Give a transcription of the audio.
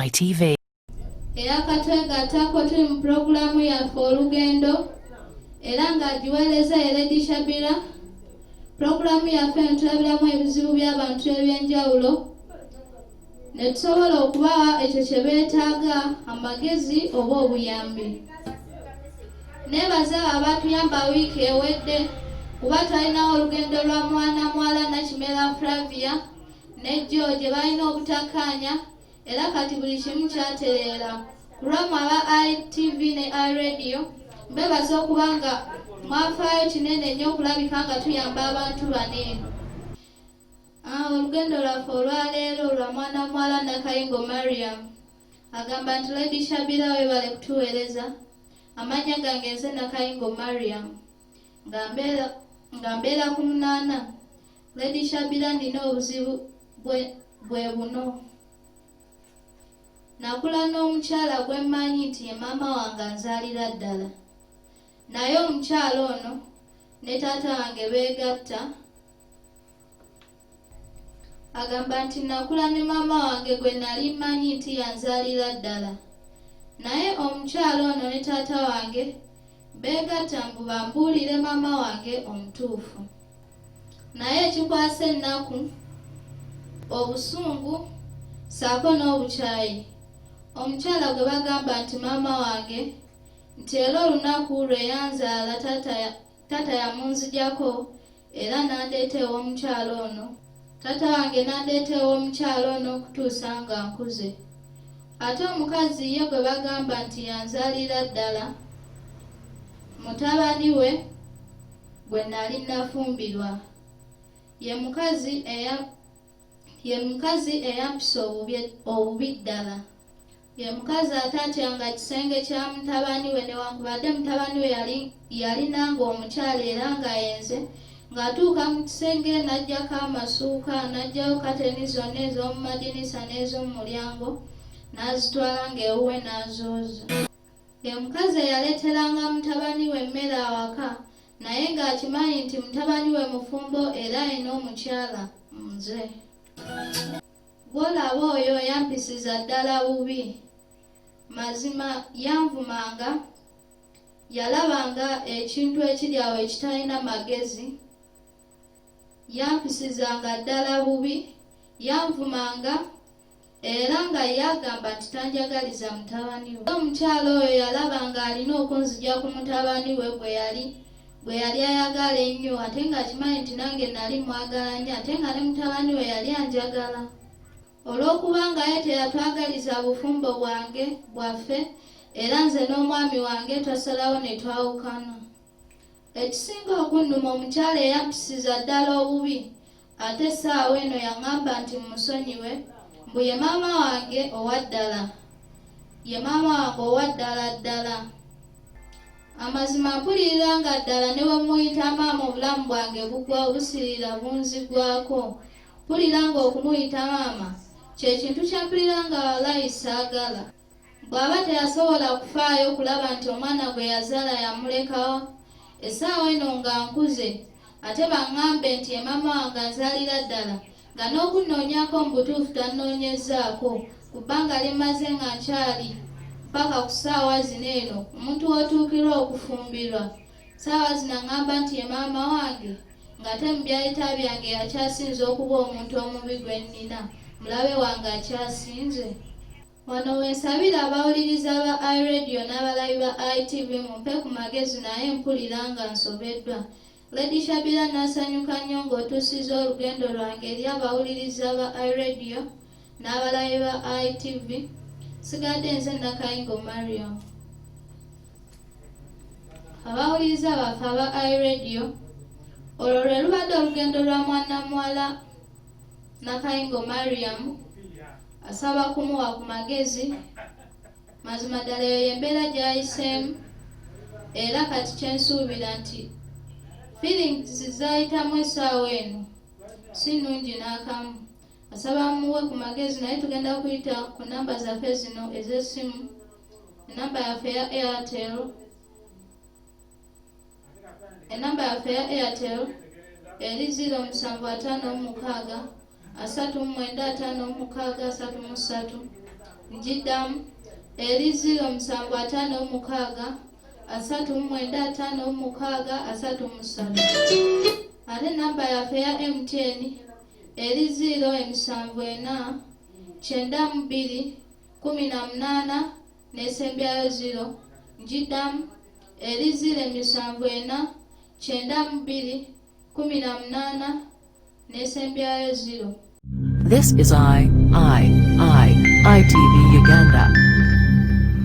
ITV. Eyakatwegattako, tuli mu pulogulaamu yaffe Olugendo era ng'agiweereza ye Lady Shabira. Pulogulaamu yaffe eno tulabiramu ebizibu by'abantu eby'enjawulo ne tusobola okubawa ekyo kye beetaaga, amagezi oba obuyambi. Neebaza abo abaatuyamba wiiki ewedde, kuba twalinawo olugendo lwa mwana muwala Nakimera Flavia ne George balina obutakkaanya, era kati buli kimu kyatereera. Ku lwammwe aba ITV ne iRadio, mbebaza okuba nga mwafaayo kinene nnyo okulabika nga tuyamba abantu bano eno. Olugendo lwaffe olwaleero lwa mwana muwala Nakayingo Mariam. Agamba nti, "Lady Shabira, webale kutuweereza. Amannya gange nze Nakayingo Mariam, nga mbeera ku 8. Lady Shabira, nina obuzibu bwe buno. Nakula n'omukyala gwe mmanyi nti ye maama wange anzaalira ddala, naye omukyala ono ne taata wange beegatta." Agamba nti, "Nakula ne maama wange gwe nali mmanyi nti yanzaalira ddala, naye omukyala ono ne taata wange beegatta mbu bambuulire maama wange omutuufu. Naye ekikwasa ennaku, obusungu ssaako n'obukyayi, omukyala gwe bagamba nti maama wange, nti era olunaku lwe yanzaala taata yamunzigyako era n'andeeta ew'omukyala ono, taata wange n'andeeta ew'omukyala ono okutuusa nga nkuze. Ate omukazi ye gwe bagamba nti yanzaalira ddala, mutabani we gwe nali nafumbirwa, ye mukazi eyampisa obubi ddala. Ye mukazi atatyanga kisenge kya mutabani we, newankubadde mutabani we yalinanga omukyala era nga yenze, ng'atuuka mu kisenge n'aggyako amasuuka, n'aggyayo kateni zonna ez'omu madinisa n'ez'omu mulyango, n'azitwala ng'ewuwe n'azooza. Ye mukazi eyaleeteranga mutabani we emmere awaka, naye ng'akimanyi nti mutabani we mufumbo era alina omukyala, nze. Gw'olaba oyo yampisiza ddala bubi. Mazima yanvumanga, yalabanga ekintu ekiri awo ekitalina magezi. Yampisizanga ddala bubi, yanvumanga, era nga yagamba nti tanjagaliza mutabani we. Omukyala oyo yalaba ng'alina okunzija ku mutabani we gwe yali ayagala ennyo, ate ng'akimanyi nti nange nali mwagala nnyo, ate nga ne mutabani we yali anjagala. Olw'okubanga ye teyatwagaliza bufumbo bwange bwaffe, era nze n'omwami wange twasalawo ne twawukana. Ekisinga okunnuma, omukyala eyampisiza ddala obubi, ate essaawa eno yaŋŋamba nti mmusonyiwe, mbu ye maama wange owa ddala, ye maama wange owa ddala ddala. Amazima mpulirira nga ddala ne bwe muyita maama, obulamu bwange bugwa obusirira bunzigwako. Mpulira ng'okumuyita maama kye kintu kye mpulira nga walayi saagala. Bw'aba teyasobola kufaayo kulaba nti omwana gwe yazaala yamulekawo, essaawa eno nga nkuze, ate baŋŋambe nti ye maama wange anzaalira ddala, nga n'okunnoonyaako mu butuufu tannoonyezzaako ku bbanga limmaze nga nkyali mpaka ku ssaawa zino eno, omuntu w'otuukira okufumbirwa, ssaawa zino aŋŋamba nti ye maama wange, ng'ate mu byayita byange akyasinze okuba omuntu omubi gwe nnina, mulabe wange akyasinze. Wano wensabira abawuliriza ba iRadio n'abalabi ba ITV mumpe ku magezi, naye mpulira nga nsobeddwa. Lady Shabira, nasanyuka nnyo ng'otuusizza olugendo lwange eri abawuliriza ba iRadio n'abalabi ba ITV. Sigadde nze Nakayingo Mariam." Abawuliriza baffe aba iRadio, olwo lwe lubadde olugendo lwa mwana muwala Nakayingo Mariam, asaba kumuwa ku magezi. Mazima ddala eyo y'embeera gy'ayiseemu, era kati kyensuubira nti feelings zayitamu essaawa eno si nnungi n'akamu. Asaba muwe ku magezi, naye tugenda kuyita ku namba zaffe zino ez'essimu. Enamba yaffe ya Airtel, enamba yaffe ya Airtel eri 0756 39 56 33. Njiddamu, eri 0756 39 56 33. Ate namba yaffe eya MTN eri 074 92 18 n'esembyayo 0. Njiddamu, eri 074 92 18 n'esembyayo 0. This is I, I, I, ITV Uganda.